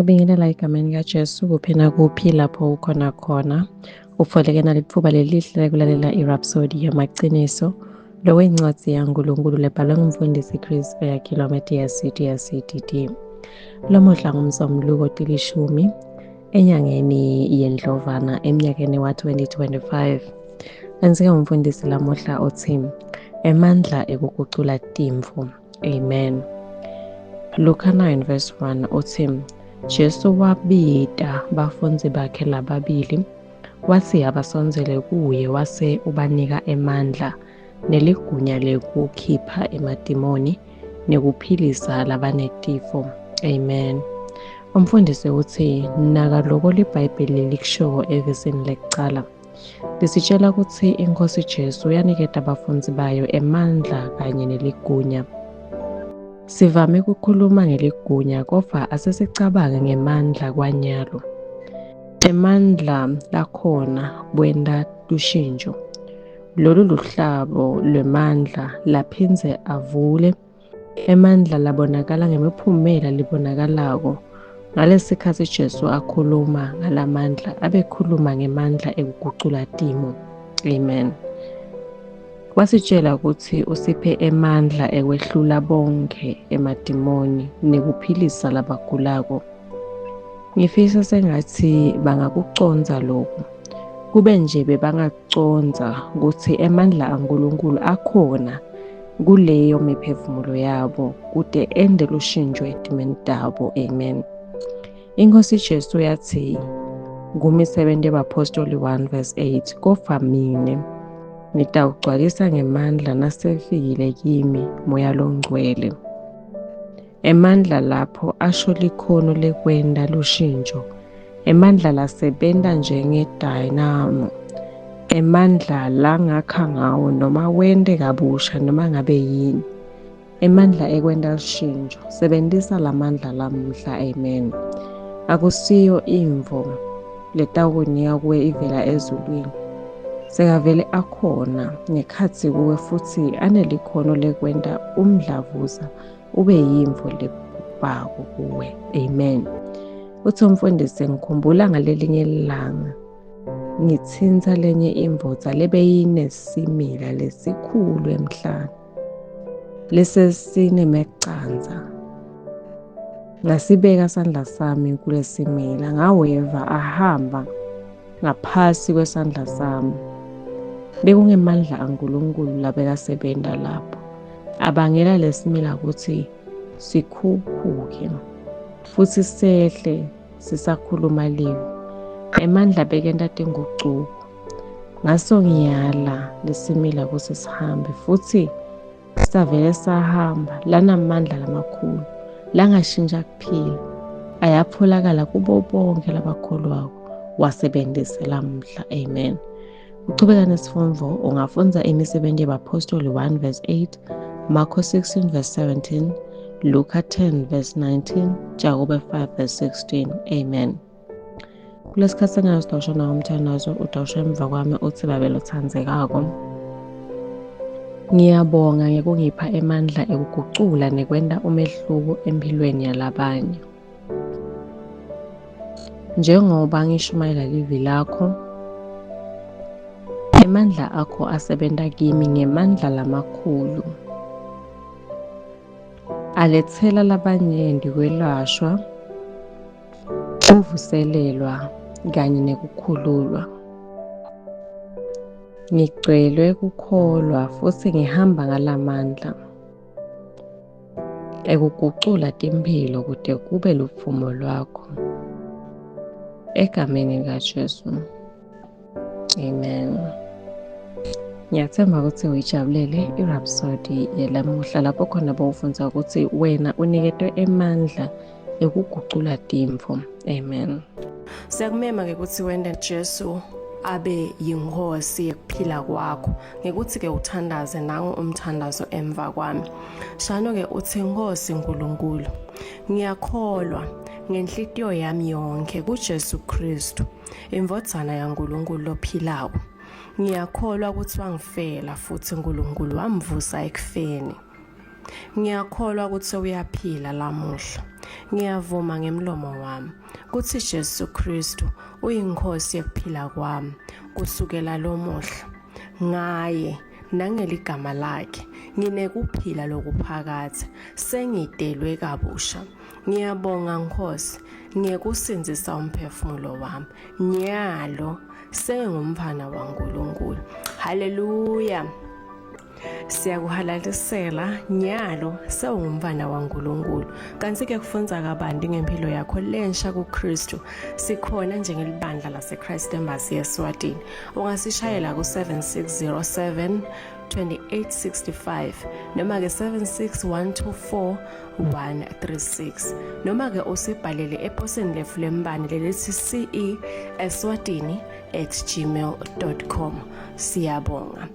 Ngiyakubingelela egameni kaJesu kuphi nakuphi lapho ukhona khona. Ufoleke nalitfuba lelihle lekulalela iRhapsody yamaqiniso lokuyincwadzi yaNkulunkulu lebhalwe ngumfundisi Chris Oyakhilome DSC DSCDD. Lomuhla ngumsombuluko tilishumi enyangeni yeNdlovana emnyakeni wa-2025. Nansi-ke umfundisi lamuhla uthi emandla ekugucula timvu. Amen. Luka 9 verse 1 uthi Jesu wabita bafundzi bakhe lababili watsi abasondzele kuye wase ubanika emandla neligunya lekukhipha emadimoni nekuphilisa labanetifo. Amen. Umfundisi utsi naka loko liBhayibheli likushoko evesini lekucala. Lisitjela kutsi iNkhosi Jesu yaniketa bafundzi bayo emandla kanye neligunya. Sivame kukhuluma ngeligunya kodvwa asesicabange ngemandla kwanyalo. Emandla lakhona kwenta lushintjo. Lolu luhlabo lwemandla laphindze avule Emandla labonakala ngemiphumela lebonakalako. Ngalesikhatsi Jesu akhuluma ngalamandla, abekhuluma ngemandla ekugucula timo. Amen. Wasitshela kutsi usiphe emandla ekwehlula bonkhe emadimoni nekuphilisa labagulako. Ngifisa sengatsi bangakucondza loku. Kube nje bebangacondza kutsi emandla aNkulunkulu akhona kuleyo miphefumulo yabo kute ende lushintsho etimeni tabo. Amen. Inkosi Jesu yathi kumisebenti yebaphostoli 1 verse 8 kodvwa mine ngitawugcwalisa ngemandla nasefikile kimi moya longcwele. Emandla lapho asho likhono lekwenta lushintjo. Emandla lasebenta njenge-dynamo. Emandla langakha ngawo noma wente kabusha noma ngabe yini. Emandla ekwenta lushintjo. Sebentisa lamandla lamuhla. Amen. Akusiyo imvo letawukunika kuwe ivela ezulwini. Sekavele akhona ngekhatsi kuwe futsi anelikhono lekwenta umdlavuza ube yimvo lebhubhako kuwe amen uthi umfundisi ngikhumbula ngalelinye ilanga ngitsintsa lenye indvodza lebeyinesimila lesikhulu emhlane lesesinemecandza ngasibeka sandla sami kulesimila ngaweva ahamba ngaphasi kwesandla sami bekungemandla aNkulunkulu labekasebenta lapho abangela lesimila kutsi sikhuphuke futsi sehle sisakhuluma livi. Emandla bekenta tingucuko. Ngaso ngiyala lesimila kutsi sihambe futsi savele sahamba lanamandla lamakhulu langashintsha kuphila ayatfolakala kubo bonke labakholwako wasebenzise lamuhla amen Kuchubeka nesifundvo, ungafundza Imisebenti yebaPhostoli 1 verse 8, Marko 16 verse 17, Luka 10 verse 19, Jakobe 5 verse 16. Amen. Kulesikhathi sanyalo sidawusha nawo umthandazo, udawusha emva kwami uthi Babe lotsandzekako. Ngiyabonga ngekungipha emandla ekugucula nekwenta umehluko emphilweni yalabanye. Njengoba ngishumayela livi lakho, emandla akho asebenta kimi ngemandla lamakhulu. Aletsela labanyenti kwelashwa, kuvuselelwa kanye nekukhululwa. Ngigcwelwe kukholwa futsi ngihamba ngalamandla. Ekugucula timphilo kute kube luphumo lwakho. Egameni likaJesu. Amen. Ngiyathemba ukuthi uyijabulele iRhapsody yelamuhla lapho khona bowufundza ukuthi wena uniketwe emandla ekugucula timfo. Amen. Siyakumema ke ukuthi wente Jesu abe yinkosi yekuphila kwakho ngekuthi ke uthandaze nangu umthandazo emva kwami. Shano ke uthi Nkosi uNkulunkulu ngiyakholwa ngenhlitiyo yami yonke kuJesu Kristu indvodzana yaNkulunkulu lophilako. Ngiyakholwa ukuthi wangifela futhi uNkulunkulu wamvusa ekufeni. Ngiyakholwa ukuthi uyaphila lamuhla. Ngiyavuma ngemlomo wami kutsi Jesu Kristu uyiNkhosi yekuphila kwami kusukela lomuhla. Ngaye nangeligama lakhe nginekuphila lokuphakadze sengitelwe kabusha. Ngiyabonga Nkhosi ngekusindzisa umphefumulo wami. Nyalo sengingumfana waNkulunkulu. Haleluya. Siyakuhalalisela nyalo sewungumfana waNkulunkulu. Kanti-ke kufundza kabanti ngempilo yakho lensha kuKristu sikhona njengelibandla laseChrist Embassy eSwatini. Ungasishayela ku-7607 2865 noma ke 76124 136 noma ke usibhalele eposini lefu lembane lelithi ce eswatini at gmail.com. Siyabonga.